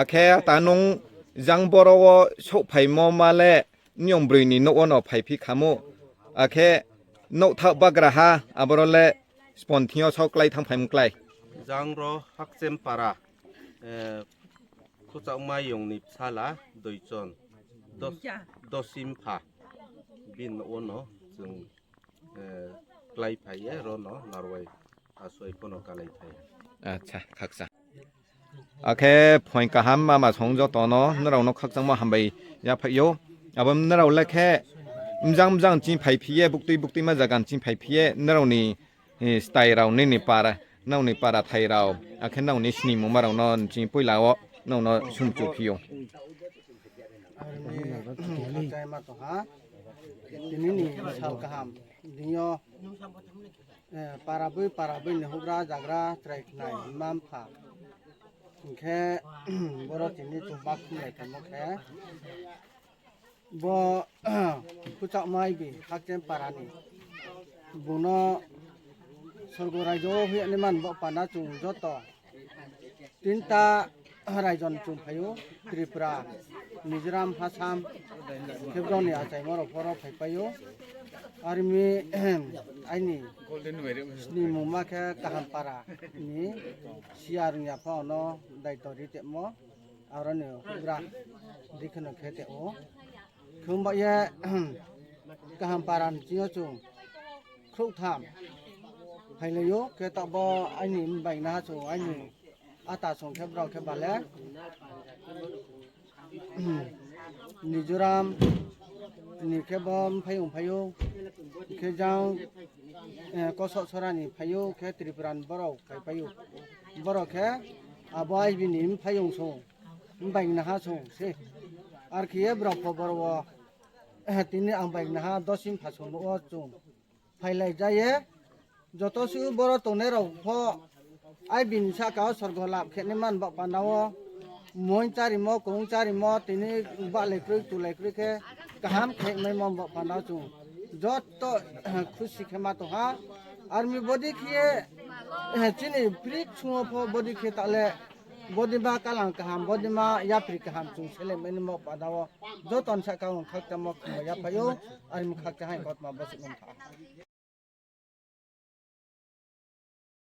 ອາແຄຕານົງ ຍັງບໍ່ລໍວໍໂຊໄພມໍມາແລ ນິຍົມບຣິນີໂນໂອນອໄພພິຄາໂມ ອາແຄໂນທະບາກຣາຮາ ອາບຣອແລ ສະປອນທິໂຍຊາວໄກລທາງໄພມງໄກລ Jangro Hakchem Para, eh, Khuchakmai yong ni psala, Doichon, Dos, Dosim pha, bin no ono, jung, eh, klai phai ye, ro no, narwai, asoi pono kalai phai. ອາ ຄັກສາ ອາແຄ ພອຍກະຫາມມາມາຊອງຈໍໂຕເນາະ ນະເຮົາເນາະ ຄັກຈັງມາຫຳໃບຍາພະໂຍ ອາເບິ່ມນະເຮົາແລແຄ ມະຈັງມະຈັງຈິງໄພພີເອ ບຸກຕຸຍບຸກຕຸຍມາຈາກກັນຈິງໄພພີເອ ນະເຮົານີ້ ເອີ ສະໄຕເຮົານີ້ນີ້ປາຣະ ເຮົານີ້ປາຣະໄທເຮົາ ອາແຄ ເຮົານີ້ສະໜີມຸມມາເຮົາເນາະ ຈິງປຸຍລາວເນາະ ເນາະ ຊຸມຈູພີໂຍ ອາເມ ເຂົ້າໃຈມາໂຕຫາ ທີນີ້ນີ້ຊາວກະຫາມ ດິໂຍ ເອີ ປາຣາບຸຍ ປາຣາບຸຍ ໃນຮູບຣາຈາກຣາ ໄຕຣໄນ ມາມພາ ແຄ່ ບໍ່ລໍ ທີນີ້ຈຸບັກເລີຍກັນບໍ່ແຄ່ ບໍ່ ຜູ້ເຈົ້າມາຍບີ ຮັກແຈມປາຣານີ ບຸນນໍ ສອນໂກໄຣໂຈ ເຮຍນິມັນ ບໍ່ປານາຈຸງ ໂຈໂຕ ຕິນຕາ ຮາຍອນ ຈຸງພາຍຸ ຕຣິປຣາ ມິໂຈຣາມ ອາສາມ ເຂບດອນນີ້ ອາໄສມອລະ ພໍລະ ໄພປາຍຸ ອາຣີມີ ໄອນີ້ ນີ້ມຸມມາແຄ່ກະຫຳປາຣາ ນີ້ ຊິອາລຸຍາພອນ ໄດ້ຕໍ່ດີເຕະໝໍ ອາຣະເນ ຮຸກຣາ ດິຂະນະເຄເຕໂອ ເຄີມບະແຍ ກະຫຳປາຣານ ຈິງໂຍຈຸງ ຄລຸກຖາມ ໄພລະໂຍ ເຄຕະບໍ ໄອນີ້ ໄບນາໂຊ ໄອນີ້ ອາຕາສົ່ງແຄບເຮົາແຄບາແລ ນິຈຸຣາມ ນິເຄບອມ ພະຍຸງ ພະຍຸງ ເຄຈັງ ເອີ ກໍສະສະຣານິ ພະຍຸງ ເຄຕຣິປຣານ ບະເຮົາ ໄຄພະຍຸງ ບະເຮົາ ເຄ ອາບອຍ ວິນິມ ພະຍຸງ ໂຊ ໄບນະຫາ ໂຊ ເຊ ອາຣຄີ ເບຣາ ພອ ບະຣະວ ເອີ ຕິນິ ອັງ ໄບນະຫາ ດໍຊິມ ພະ ໂຊ ໂນ ໂອ ໂຈ ໄພໄລຈາເຍ ໂຈໂຕ ຊື່ ບໍໂຣໂຕ ເນໂຣ ເພາະ ໄອບິນຊາກາວ ສອນໂກລາບ ເຂດນິມານ ບະປານາວ ມວຍຈາຣິມໍ ກົງຈາຣິມໍ ຕິນິ ບະໄລກຣຶກ ຕຸໄລກຣຶກ ເຂ ກະຫາມ ເຂດໄມມອມ ບະປານາວ ຈຸງ ໂຈໂຕ ຄຸຊິເຂມາໂຕຫາ ອາຣມີ ບໍດີເຄ ເອ ຈິນີ ພຣິກ ຊຸງ ເພາະ ບໍດີເຄ ຕະແລ ບໍດີມາ ກາລັງ ກະຫາມ ບໍດີມາ ຢາພຣິກ ກະຫາມ ຈຸງ ເຊເລມ ເອນິມໍ ປານາວ ໂຈຕອນຊາກາວ ຄັກຈະມອກ ມາ ຢາພະໂຍ ອາຣມີ ຄັກຈະໃຫ້ ກອດມາ ບໍສຸນົນທາ